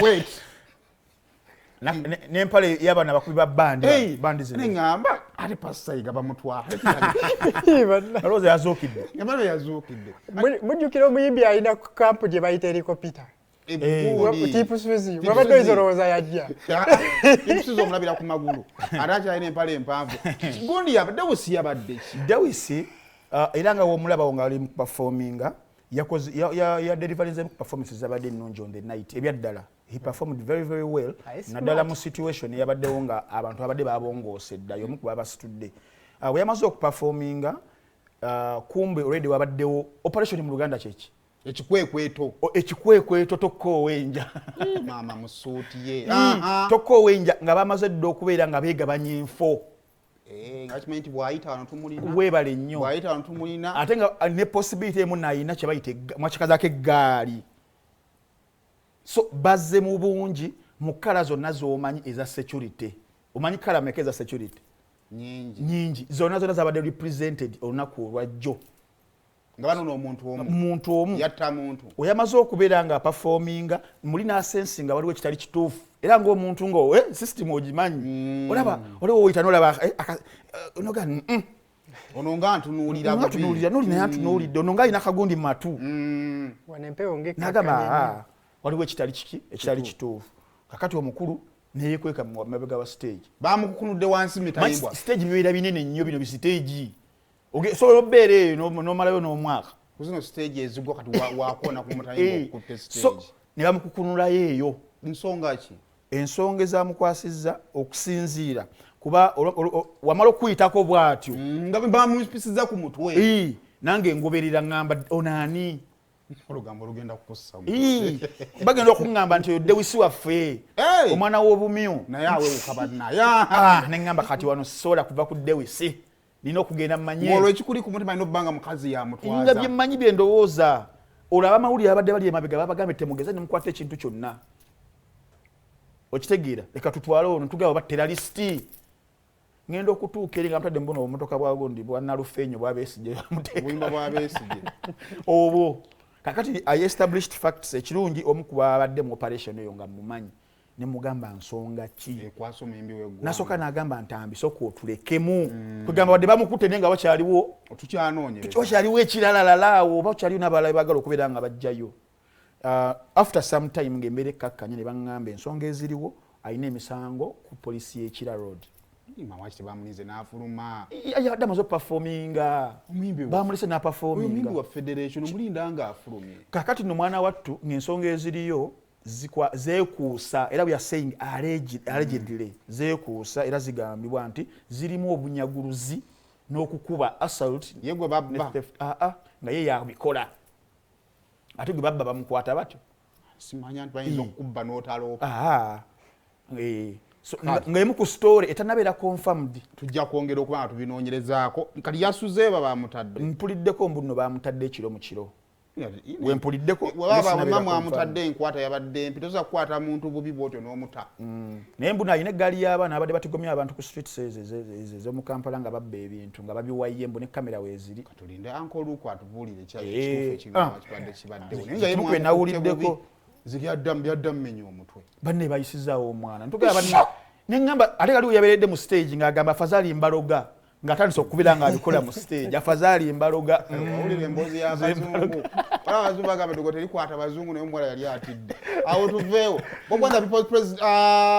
Wait. N'empale y'abaana abakubi ba bandi. Hey, bandi zino. Neŋŋamba ate Pastor Yiga bamutwala. Alowooza yazuukidde. Nga yazuukidde. Mujjukira omuyimbi alina camp gye bayita helicopter? Ebbuuli. Tipu Suzi. Tip wabadde Suzy. oyinza olowooza yajja. Tipu Suzy omulabira ku magulu, ate akyalina empale empanvu. Gundi yabadde Dewusi, yabadde ki? Dewisi, era nga womulabawo nga ali mu performinga, yakoze ya deliverinze performances zabadde ennungi on the night. Ebyaddala he performed very very well. Aye, smart. Naddala mu situation eyabaddewo nga abantu abadde babongoose dda, y'omu ku babasitudde. Bwe yamaze okuperforminga, kumbe already wabaddewo operation. Mu Luganda kyeki? Ekikwekweto. Ekikwekweto tokkoowenja. Maama mu suuti ye. Tokkoowenja nga bamaze dda okubeera nga beegabanya enfo. Eh, nga kimanyi nti bw'ayita wano tumulina. Weebale nnyo. Bw'ayita wano tumulina. Ate nga ne possibility emu naayina kye bayita mwakikazaako eggaali, so bazze mu bungi mu colour zonna z'omanyi eza security. Omanyi colour meka eza security? Nyingi. Nyingi. Zonna zonna zabadde represented olunaku olwajjo. Nga banona omuntu omu. Muntu omu. Yatta muntu. Oyamaze okubeera nga aperforminga muli n'asensi nga waliwo ekitali kituufu, era ng'omuntu nga system ogimanyi, olaba waliwo woyita nolaba noga Ono nga ntunuulira bubi. Tunuulira noli, naye atunuulidde ono ng'alina akagundi mu matu. Wano empewo. Nagamba, Ng'ekkakkanye. "Ah, waliwo ekitali kiki, ekitali kituufu." Kakati omukulu neyekweka mu mabega wa stage. Bamukukunudde wansi mitayimbwa. Manyi stage bibeera binene nnyo bino bistage. Osobola obeera eyo n'omalayo n'omwaka. Ku zino stage ezigwa kati wakoona ku mutayimbwa okukutte So stage. Ne bamukukunulayo eyo. Nsonga ki? Ensonga ezamukwasizza okusinziira kuba wamala okuyitako bw'atyo. Nga bamupisiza ku mutwe. Nange ngoberera ŋŋamba onaani. Olugambo lugenda kukussa. Bagenda okuŋŋamba nti oyo Dewisi waffe, Hey! omwana w'obumyu. Naye awewuka bannaye. Ah, neŋŋamba kati wano sisobola kuva ku Dewisi, nina okugenda mmanye. Ng'olwo ekikuli ku mutima alina obba nga mukazi Nga yamutwaza. Byemmanyi byendowooza, olwo abamawulire abadde bali emabega babagambe temugeze nemukwata ekintu kyonna. Okitegeera? Leka tutwale ono tugaba oba terrorist. Ngenda okutuuka eri nga mutadde mubuno obumotoka bwa gundi bwa Nalufenyo bwabesigye. Obuyimba bwa Besigye. Obwo kakati I established facts. Ekirungi omu ku babadde mu operation eyo nga mumanyi, nemugamba nsonga ki ekwasa omuyimbi w'eggwanga. Nasooka n'agamba, "Ntambi, sooka otulekemu." Kugamba wadde bamukutte naye nga wakyaliwo Tukyanoonyereza. Wakyaliwo ekiralalala awo oba wakyaliwo n'abalala baagala okubeera nga bajjayo. After some time ng'embeera ekkakkanye, ne baŋŋamba ensonga eziriwo alina emisango ku poliisi y'e Kira Road. Mama, waki tebamulinze n'afuluma? Yabadde amaze okuperforminga. Bamulese Oyo n'aperforminga. Omuyimbi wa federation omulinda nga afulumye. Kakati nno mwana wattu ng'ensonga eziriyo zeekuusa, era we are saying allegedly zeekuusa era zigambibwa nti zirimu obunyaguluzi n'okukuba, assault Ye gwe ne babba? theft. Ah, ah, nga ye yabikola. Ate gwe babba bamukwata batyo? Simanya nti bayinza okukubba n'otaloopa. Ah, eh, so, nga emu ku story etanabeera confirmed. Tujja kwongera okuba nga tubinoonyerezaako. Kati yasuzeeba bamutadde? Mpuliddeko mbu nno bamutadde ekiro mu kiro. Wempuliddeko, webaba sinabeera mwamutadde, enkwata yabadde empi. Tosobola kukwata muntu bubi bwotyo n'omuta. Naye mbu alina eggaali y'abaana abadde batigomya abantu ku streets ezo ez'omu Kampala nga babba ebintu nga babiwaye, mbu ne kamera weeziri. Katulinde Uncle Luke atubuulire Eh, ekituufu ah. ekibadde kibaddewo. Naye nga ye Kimu kwe mwamukutte nawuliddeko. bubi, byadda mmenya omutwe. Banne bayisizaawo omwana. Ntugamba banne neŋŋamba ate kali yabeeredde mu stage ng'agamba afazaali mbaloga, ng'atandise okubeera ng'abikola mu stage, afazaali mbaloga. Owulira emboozi y'abazungu, wala abazungu bagamba eddogo terikwata bazungu, naye omuwala yali atidde. Awo tuveewo. Bobwanda People's President.